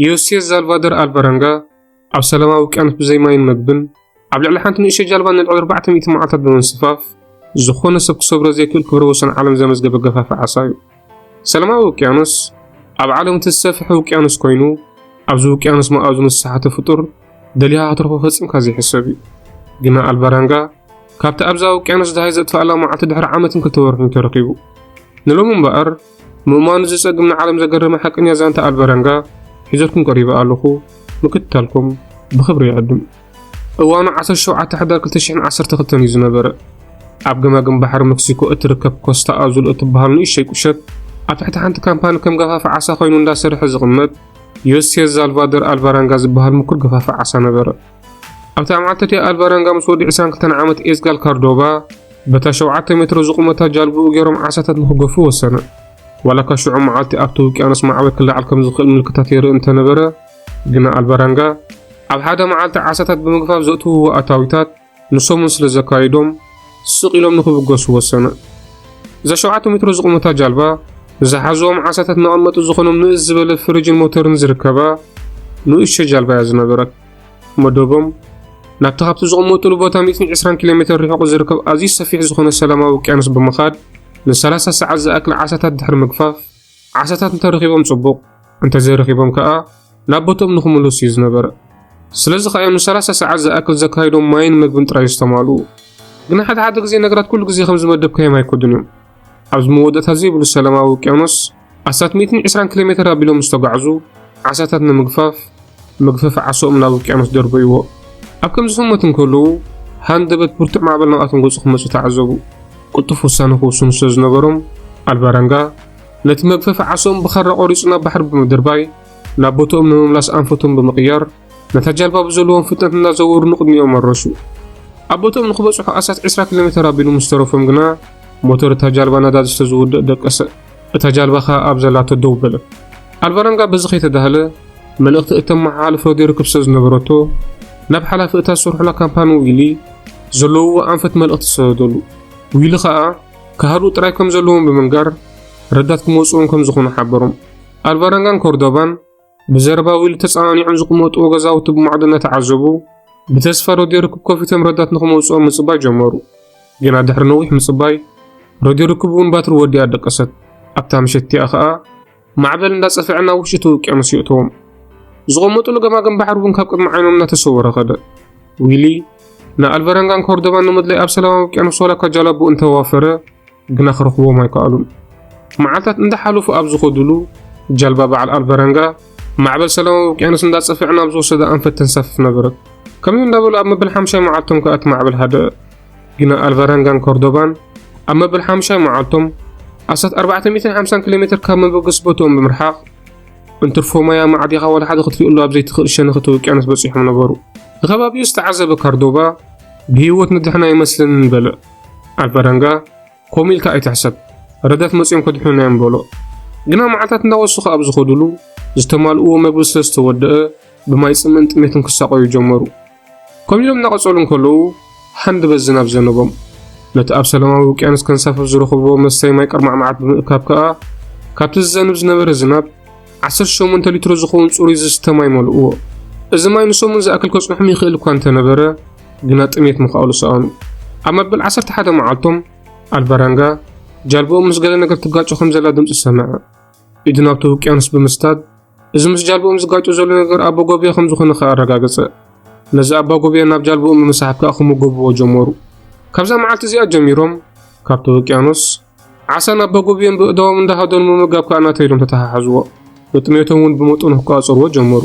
ዮሴ ዛልቫደር ኣልቫራንጋ ኣብ ሰላማዊ ውቅያኖስ ብዘይ ማይን መግብን ኣብ ልዕሊ ሓንቲ ንእሽቶ ጃልባ ንልዕሊ ኣርባዕተ ሚእቲ መዓልታት ብምንስፋፍ፣ ዝኾነ ሰብ ክሰብሮ ዘይክእል ክብረ ወሰን ዓለም ዘመዝገበ ገፋፊ ዓሳ እዩ። ሰላማዊ ውቅያኖስ ኣብ ዓለም እቲ ዝሰፍሐ ውቅያኖስ ኮይኑ፣ ኣብዚ ውቅያኖስ መኣዝኑ ዝተሳሕተ ፍጡር ደሊኻ ክትረኽቦ ፈጺምካ ዘይሕሰብ እዩ። ግና ኣልቫራንጋ ካብቲ ኣብዛ ውቅያኖስ ደሃይ ዘጥፍኣላ መዓልቲ ድሕሪ ዓመትን ክልተ ወርሕን ተረኺቡ። ንሎሚ እምበኣር፣ ምእማኑ ዝጸግም ንዓለም ዘገረመ ሓቀኛ ዛንታ ኣልቫራንጋ ሒዘልኩም ቀሪበ ኣለኹ። ምክትታልኩም ብኽብሪ ይዕድም። እዋኑ ዓሰርተ ሸውዓተ ሕዳር ክልተ ሽሕን ዓሰርተ ክልተን እዩ ዝነበረ። ኣብ ገማግም ባሕሪ መክሲኮ እትርከብ ኮስታ ኣዙል እትበሃል ንእሽተይ ቁሸት፣ ኣብ ትሕቲ ሓንቲ ካምፓኒ ከም ገፋፊ ዓሳ ኮይኑ እንዳሰርሐ ዝቕመጥ ዮሴ ዛልቫደር ኣልቫራንጋ ዝበሃል ምኩር ገፋፊ ዓሳ ነበረ። ኣብታ መዓልቲ እቲኣ ኣልቫራንጋ ምስ ወዲ ዕስራን ክልተን ዓመት ኤዝጋል ካርዶባ በታ ሸውዓተ ሜትሮ ዝቑመታ ጃልብኡ ገይሮም ዓሳታት ንኽገፉ ወሰነ። ዋላ እኳ ሽዑ መዓልቲ ኣብቲ ውቅያኖስ ማዕበል ክለዓል ከም ዝኽእል ምልክታት የርኢ እንተነበረ፣ ግና ኣልቫራንጋ ኣብ ሓደ መዓልቲ ዓሳታት ብምግፋፍ ዘእትውዎ ኣታዊታት ንሶምን ስለ ዘካይዶም ስቕ ኢሎም ንኽብገሱ ወሰነ። እዛ ሸውዓተ ሜትሮ ዝቑመታ ጃልባ ንዝሓዝዎም ዓሳታት መቐመጢ ዝኾኖም ንእስ ዝበለ ፍሪጅን ሞተርን ዝርከባ ንእሽቶ ጃልባ እያ ዝነበረት። መደቦም ናብቲ ካብቲ ዝቕመጥሉ ቦታ ሚእትን ዕስራን ኪሎ ሜትር ርሒቑ ዝርከብ ኣዝዩ ሰፊሕ ዝኾነ ሰላማዊ ውቅያኖስ ብምኻድ ንሰላሳ ሰዓት ዝኣክል ዓሳታት ድሕሪ ምግፋፍ፣ ዓሳታት እንተረኺቦም ጽቡቕ፣ እንተዘይረኺቦም ከኣ ናብ ቦትኦም ንኽምለሱ እዩ ዝነበረ። ስለዚ ከኣ እዮም ንሰላሳ ሰዓት ዝኣክል ዘካይዶም ማይን መግብን ጥራይ ዝተማልኡ። ግና ሓደ ሓደ ግዜ ነገራት ኩሉ ግዜ ከም ዝመደብካዮም ኣይከዱን እዮም። ኣብዚ መወዳእታ ዘይብሉ ሰላማዊ ውቅያኖስ ኣስታት ሚእትን ዕስራን ኪሎ ሜትር ኣቢሎም ምስ ተጓዕዙ፣ ዓሳታት ንምግፋፍ መግፈፊ ዓሶኦም ናብ ውቅያኖስ ደርበይዎ። ኣብ ከምዚ ህሞት እንከለዉ፣ ሃንደበት ብርቱዕ ማዕበል ናብኣቶም ገጹ ክመጹ ተዓዘቡ። ቅልጡፍ ውሳነ ክውስኑ ስለ ዝነበሮም፣ ኣልቫራንጋ ነቲ መግፈፊ ዓሶኦም ብኻራ ቆሪጹ ናብ ባሕሪ ብምድርባይ፣ ናብ ቦትኦም ንምምላስ ኣንፈቶም ብምቕያር፣ ነታ ጃልባ ብዘለዎም ፍጥነት እናዘወሩ ንቕድሚኦም መረሹ። ኣብ ቦትኦም ንኽበጽሑ ኣስታት ዕስራ ኪሎ ሜትር ኣቢሉ ምስ ተረፎም ግና፣ ሞተር እታ ጃልባ ነዳዲ ስለ ዝውድእ ደቀሰ። እታ ጃልባ ኸኣ ኣብ ዘላቶ ደው በለት። ኣልቫራንጋ በዚ ከይተዳህለ፣ መልእኽቲ እተመሓላልፍ ሬድዮ ርክብ ስለ ዝነበረቶ፣ ናብ ሓላፊ እታ ዝሰርሑላ ካምፓኒ ዊሊ ዘለውዎ ኣንፈት መልእኽቲ ሰደደሉ። ዊሊ ኸኣ ክሃድኡ ጥራይ ከም ዘለዎም ብምንጋር፣ ረዳት ክመጽዎም ከም ዝኾኑ ሓበሮም። ኣልቫራንጋን ኮርዶባን ብዘረባ ዊሊ ተጸናኒዖም ዝቕመጥዎ ገዛውቲ ብማዕዶ እናተዓዘቡ፣ ብተስፋ ሬድዮ ርክብ ከፊቶም ረዳት ንኽመጽኦም ምጽባይ ጀመሩ። ግና ድሕሪ ነዊሕ ምጽባይ፣ ሬድዮ ርክብ እውን ባትሪ ወዲኣ ደቀሰት። ኣብታ ምሸት እቲኣ ኸኣ፣ ማዕበል እንዳጸፍዐ ናብ ውሽጢ እቲ ውቅያኖስ የእተዎም። ዝቐመጡሉ ገማግም ባሕሪ እውን ካብ ቅድሚ ዓይኖም እናተሰወረ ኸደ። ዊሊ፣ ንኣልቫራንጋን ኮርዶባን ንምድላይ ኣብ ሰላማዊ ውቅያኖስ ዋላ እኳ ጃላቡ እንተዋፈረ፣ ግና ክረኽብዎም ኣይከኣሉን። መዓልታት እንዳሓለፉ ኣብ ዝኸዱሉ፣ ጃልባ በዓል ኣልቫራንጋ ማዕበል ሰላማዊ ውቅያኖስ እንዳጸፍዐ ናብ ዝወሰደ ኣንፈት ተንሳፍፍ ነበረት። ከምኡ እንዳበሉ ኣብ መበል ሓምሻይ መዓልቶም ከኣ እቲ ማዕበል ሃደአ። ግና ኣልቫራንጋን ኮርዶባን ኣብ መበል ሓምሻይ መዓልቶም ኣስታት ኣርባዕተ ሚእትን ሓምሳን ኪሎ ሜትር ካብ መበገሲ ቦትኦም ብምርሓቕ፣ እንትርፎ ማይ ኣማዕዲኻ ዋላ ሓደ ክትሪእሉ ኣብ ዘይትኽእል ሸነኽ እቲ ውቅያኖስ በጺሖም ነበሩ። ንከባቢኡ ዝተዓዘበ ካርዶባ ብህይወት ንድሕና ኣይመስለንን በለ። ኣልቫራንጋ ከምኡ ኢልካ ኣይትሕሰብ፣ ረዳት መጺኦም ከድሕኑና እዮም በሎ። ግና መዓልታት እንዳወሰኹ ኣብ ዝኸዱሉ፣ ዝተማልእዎ መግቢ ስለ ዝተወደአ፣ ብማይ ጽምእን ጥሜትን ክሳቐዩ ጀመሩ። ከምኡ ኢሎም እናቐጸሉ እንከለዉ፣ ሃንደበት ዝናብ ዘነቦም። ነቲ ኣብ ሰላማዊ ውቅያኖስ ከንሳፍፍ ዝረኸብዎ መስተዪ ማይ ቅርማዕማዓት ብምእካብ ከኣ፣ ካብቲ ዝዘንብ ዝነበረ ዝናብ፣ ዓሰርተ ሸሞንተ ሊትሮ ዝኸውን ጽሩይ ዝስተ ማይ መልእዎ። እዚ ማይ ንሰሙን ዝኣክል ከጽንሖም ይኽእል እኳ እንተነበረ፣ ግና ጥሜት ምኽኣሉ ሰኣኑ። ኣብ መበል ዓሰርተ ሓደ መዓልቶም፣ ኣልቫራንጋ ጃልባኦም ምስ ገለ ነገር ትጋጮ ከም ዘላ ድምጺ ሰምዐ። ኢዱ ናብቲ ውቅያኖስ ብምስዳድ፣ እዚ ምስ ጃልባኦም ዝጋጮ ዘሎ ነገር ኣባጎብያ ከም ዝኾነ ከኣ ኣረጋገጸ። ነዚ ኣባጎብያ ናብ ጃልባኦም ብምስሓብ ከኣ ክምገብዎ ጀመሩ። ካብዛ መዓልቲ እዚኣ ጀሚሮም፣ ካብቲ ውቅያኖስ ዓሳ ናብ ኣባጎብዮን ብእዳዎም እንዳሃደኑ ምምጋብ ከኣ ናተይ ኢሎም ተተሓሓዝዎ። ንጥሜቶም እውን ብመጠኑ ክቆጻጸርዎ ጀመሩ።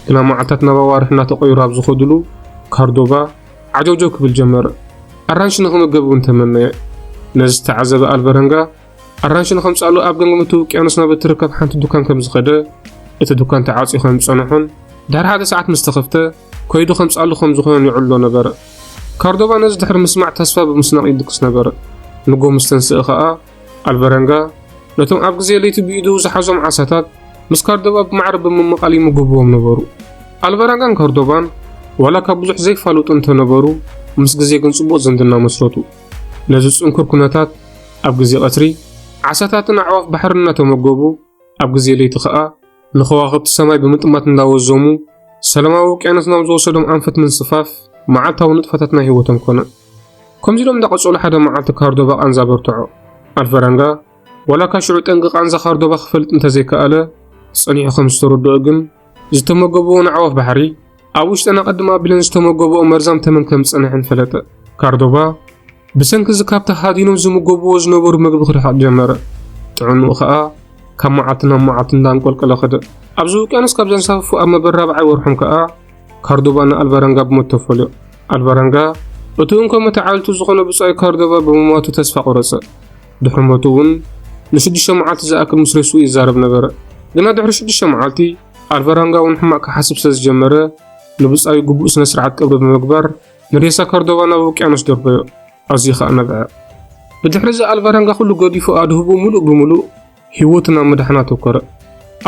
ግና መዓልታት ናብ ኣዋርሕ እናተቐየሩ ኣብ ዝኸዱሉ፣ ካርዶባ ዓጀውጀው ክብል ጀመረ። ኣራንሺ ንኽምገብ እውን ተመነየ። ነዚ ዝተዓዘበ ኣልበረንጋ፣ ኣራንሺ ንኸምጽኣሉ ኣብ ገምገም እቲ ውቅያኖስ ናብ እትርከብ ሓንቲ ዱካን ከም ዝኸደ፣ እቲ ዱካን ተዓጽዩ ከም ዝጸንሖን ድሕሪ ሓደ ሰዓት ምስ ተኸፍተ፣ ከይዱ ከምጽኣሉ ከም ዝኾነን ይዕልሎ ነበረ። ካርዶባ ነዚ ድሕሪ ምስማዕ ተስፋ ብምስናቕ ይድቅስ ነበረ። ንግሆ ምስ ተንስአ ኸኣ፣ ኣልበረንጋ ነቶም ኣብ ግዜ ለይቲ ብኢዱ ዝሓዞም ዓሳታት ምስ ካርዶባ ብማዕረ ብምምቓል ይምገብዎም ነበሩ። ኣልበረንጋን ካርዶባን ዋላ ካብ ብዙሕ ዘይፋለጡ እንተነበሩ፣ ምስ ግዜ ግን ጽቡቕ ዝምድና መስረቱ። ነዚ ጽንኩር ኩነታት ኣብ ግዜ ቀትሪ ዓሳታትን ኣዕዋፍ ባሕርን እናተመገቡ፣ ኣብ ግዜ ለይቲ ኸኣ ንኸዋኽብቲ ሰማይ ብምጥማት እንዳወዘሙ፣ ሰላማዊ ውቅያኖስ ናብ ዝወሰዶም ኣንፈት ምንስፋፍ መዓልታዊ ንጥፈታት ናይ ህይወቶም ኮነ። ከምዚ ኢሎም እንዳቐጸሉ ሓደ መዓልቲ ካርዶባ ቃንዛ በርትዖ። ኣልቫራንጋ ዋላ እካ ሽዑ ጠንቂ ቃንዛ ካርዶባ ክፈልጥ እንተዘይከኣለ፣ ጸኒሑ ከም ዝተረድኦ ግን፣ ዝተመገብዎ ንኣዕዋፍ ባሕሪ ኣብ ውሽጠን ኣቐድም ኣቢለን ዝተመገብኦ መርዛም ተመን ከም ዝጸንሐን ፈለጠ። ካርዶባ ብሰንኪ እዚ ካብቲ ሃዲኖም ዝምገብዎ ዝነበሩ መግቢ ክርሕቕ ጀመረ። ጥዕንኡ ኸኣ ካብ መዓልቲ ናብ መዓልቲ እንዳንቆልቀለ ኸደ። ኣብዚ ውቅያኖስ ካብ ዘንሳፍፉ ኣብ መበል ራብዓይ ወርሖም ከኣ ካርዶባ ንኣልቫራንጋ ብሞት ተፈልዮ። ኣልቫራንጋ እቲ እንኮ መተዓብልቱ ዝኾነ ብጻዩ ካርዶባ ብምሟቱ ተስፋ ቆረጸ። ድሕሪ ሞቱ እውን ንሽዱሽተ መዓልቲ ዝኣክል ምስ ሬስኡ ይዛረብ ነበረ። ግና ድሕሪ ሽዱሽተ መዓልቲ ኣልቫራንጋ እውን ሕማቕ ክሓስብ ስለ ዝጀመረ፣ ንብጻዩ ግቡእ ስነ ስርዓት ቀብሪ ብምግባር ንሬሳ ካርዶባ ናብ ውቅያኖስ ደርበዮ። ኣዝዩ ኸኣ ነብዐ። ብድሕሪ እዚ ኣልቫራንጋ ኩሉ ገዲፉ ኣድህቦ ምሉእ ብምሉእ ህይወቱ ናብ ምድሓን ኣተኮረ።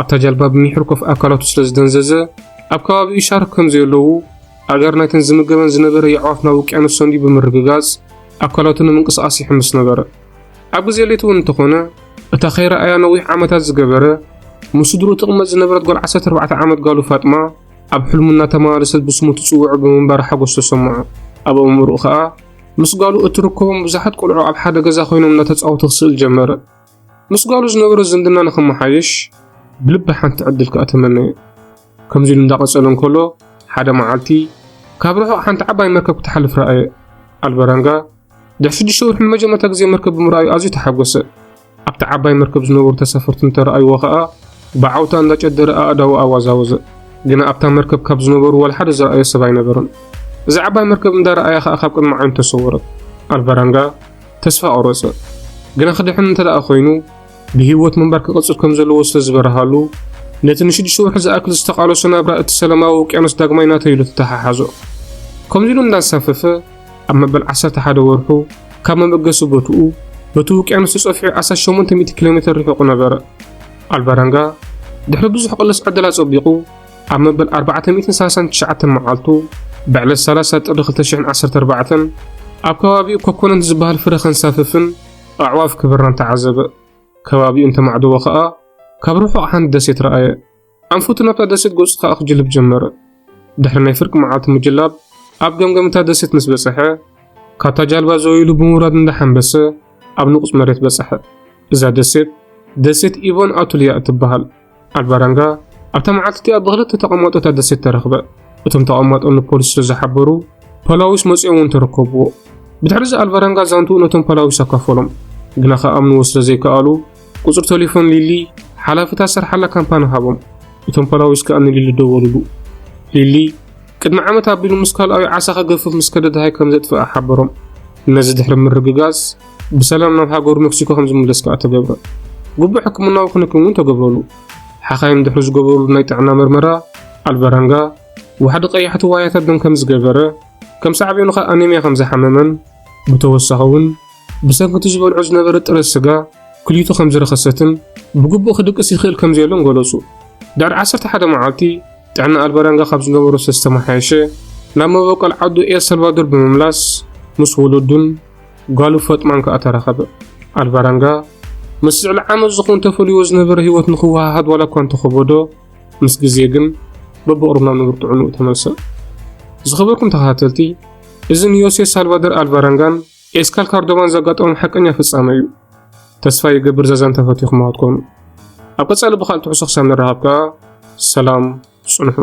ኣብታ ጃልባ ብምሒር ኮፍ ኣካላቱ ስለ ዝደንዘዘ፣ ኣብ ከባቢኡ ሻርክ ከም ዘየለዉ፣ ኣእጋር ናይተን ዝምገበን ዝነበረ የዕዋፍ ናብ ውቅያኖስ ሰንድዩ ብምርግጋጽ፣ ኣካላቱ ንምንቅስቓስ ይሕምስ ነበረ። ኣብ ግዜ ለይቲ እውን እንተኾነ፣ እታ ከይረኣያ ነዊሕ ዓመታት ዝገበረ፣ ምስ ስድርኡ ትቕመጥ ዝነበረት ጓል ዓሰርተ ኣርባዕተ ዓመት ጋሉ ፋጥማ፣ ኣብ ሕልሙ እናተመላለሰት ብስሙ ትጽውዖ ብምንባራ ሓጎስ ተሰምዖ። ኣብ ኣእምሮኡ ኸኣ፣ ምስ ጋሉ እትርከቦም ብዙሓት ቆልዑ ኣብ ሓደ ገዛ ኮይኖም እናተጻወቱ ክስእል ጀመረ። ምስ ጋሉ ዝነበሮ ዝምድና ንኽመሓየሽ ብልቢ ሓንቲ ዕድል ከኣ ተመነየ። ከምዚ ኢሉ እንዳቐጸለ እንከሎ፣ ሓደ መዓልቲ ካብ ርሑቕ ሓንቲ ዓባይ መርከብ ክትሓልፍ ረኣየ። ኣልበራንጋ ድሕሪ ሽዱሽተ ወርሒ ንመጀመርታ ግዜ መርከብ ብምርኣዩ ኣዝዩ ተሓጎሰ። ኣብታ ዓባይ መርከብ ዝነበሩ ተሳፈርቲ እንተረኣይዎ ኸኣ ብዓውታ እንዳጨደረ ኣእዳዉ ኣዋዛወዘ። ግና ኣብታ መርከብ ካብ ዝነበሩ ዋላ ሓደ ዝረኣዮ ሰብ ኣይነበረን። እዛ ዓባይ መርከብ እንዳረኣያ ኸኣ ካብ ቅድሚ ዓይኑ ተሰወረት። ኣልበራንጋ ተስፋ ቆረጸ። ግና ክድሕን እንተ ደኣ ኮይኑ፣ ብህይወት ምንባር ክቕጽል ከም ዘለዎ ስለ ዝበርሃሉ፣ ነቲ ንሽዱሽተ ወርሒ ዝኣክል ዝተቓለሶ ናብራ እቲ ሰላማዊ ውቅያኖስ ዳግማይ ናተይ ኢሉ ተተሓሓዞ። ከምዚ ኢሉ እንዳንሳፈፈ፣ ኣብ መበል ዓሰርተ ሓደ ወርሑ፣ ካብ መበገሲ ቦትኡ፣ በቲ ውቅያኖስ ተጸፊሑ ኣስታት ሸሞንተ ሚእቲ ኪሎ ሜተር ርሒቑ ነበረ። ኣልባራንጋ፣ ድሕሪ ብዙሕ ቅልስ ዕድል ኣጸቢቑ፣ ኣብ መበል ኣርባዕተ ሚእትን ሰላሳን ትሽዓተን መዓልቱ፣ ብዕለት ሰላሳ ጥሪ ክልተ ሽሕን ዓሰርተ ኣርባዕተን፣ ኣብ ከባቢኡ ኮኮነንት ዝበሃል ፍረ ከንሳፍፍን ኣዕዋፍ ክበራን ተዓዘበ። ከባቢኡ እንተማዕደወ ኸኣ፣ ካብ ርሑቕ ሓንቲ ደሴት ረኣየ። ኣንፈቱ ናብታ ደሴት ገጹ ኸኣ ክጅልብ ጀመረ። ድሕሪ ናይ ፍርቂ መዓልቲ ምጅላብ፣ ኣብ ገምገም እታ ደሴት ምስ በጽሐ፣ ካብታ ጃልባ ዘው ኢሉ ብምውራድ እንዳሓንበሰ፣ ኣብ ንቑጽ መሬት በጽሐ። እዛ ደሴት፣ ደሴት ኢቮን ኣቱልያ እትበሃል። ኣልባራንጋ ኣብታ መዓልቲ እቲኣ ብኽልተ ተቐማጦ እታ ደሴት ተረኽበ። እቶም ተቐማጦ ንፖሊስ ስለ ዝሓበሩ፣ ፓላዊስ መጺኦም እውን ተረከብዎ። ብድሕሪ እዚ ኣልባራንጋ ዛንትኡ ነቶም ፓላዊስ ኣካፈሎም። ግና ክኣምንዎ ስለ ዘይከኣሉ፣ ቁጽሪ ቴሌፎን ሊሊ፣ ሓላፊ እታ ዝሰርሓላ ካምፓኒ ሃቦም። እቶም ፓላዊስ ከኣ ንሊሊ ደወሉሉ። ሊሊ፣ ቅድሚ ዓመት ኣቢሉ ምስ ካልኣዊ ዓሳ ከገፍፍ ምስ ከደ ደሃይ ከም ዘጥፍኣ ሓበሮም። ነዚ ድሕሪ ምርግጋጽ፣ ብሰላም ናብ ሃገሩ ሜክሲኮ ከም ዝምለስ ከኣ ተገብረ። ግቡእ ሕክምናዊ ክንክን እውን ተገብረሉ። ሓኻይም ድሕሪ ዝገበሩሉ ናይ ጥዕና መርመራ፣ ኣልበራንጋ ዋሕዲ ቀያሕቲ ዋያታት ደም ከም ዝገበረ፣ ከም ሳዕቤኑ ከኣ ኣኔምያ ከም ዝሓመመን፣ ብተወሳኺ እውን ብሰንኪ እቲ ዝበልዖ ዝነበረ ጥረ ስጋ ክሊቱ ከም ዝረኸሰትን ብግቡእ ክድቅስ ይኽእል ከም ዘየሎን ገለጹ። ድሕሪ ዓሰርተ ሓደ መዓልቲ ጥዕና ኣልበራንጋ ካብ ዝነበሮ ስለ ዝተመሓየሸ፣ ናብ መበቆል ዓዱ ኤል ሳልቫዶር ብምምላስ ምስ ወለዱን ጓሉ ፋጥማን ከኣ ተራኸበ። ኣልባራንጋ ምስ ልዕሊ ዓመት ዝኸውን ተፈልይዎ ዝነበረ ህይወት ንኽወሃሃድ ዋላ እኳ እንተኸበዶ፣ ምስ ግዜ ግን በብቕሩብ ናብ ንቡር ጥዕንኡ ተመልሰ። ዝኸበርኩም ተኸታተልቲ፣ እዚ ንዮሴ ሳልቫደር ኣልባራንጋን ኤስካል ካርዶባን ዘጋጠሞም ሓቀኛ ፍጻመ እዩ። ተስፋ ይገብር እዛ ዛንታ ፈቲኹማ ክትኮኑ። ኣብ ቀጻሊ ብኻልእ ትሕዝቶ ክሳብ ንራኸብ ከኣ ሰላም ጽንሑ።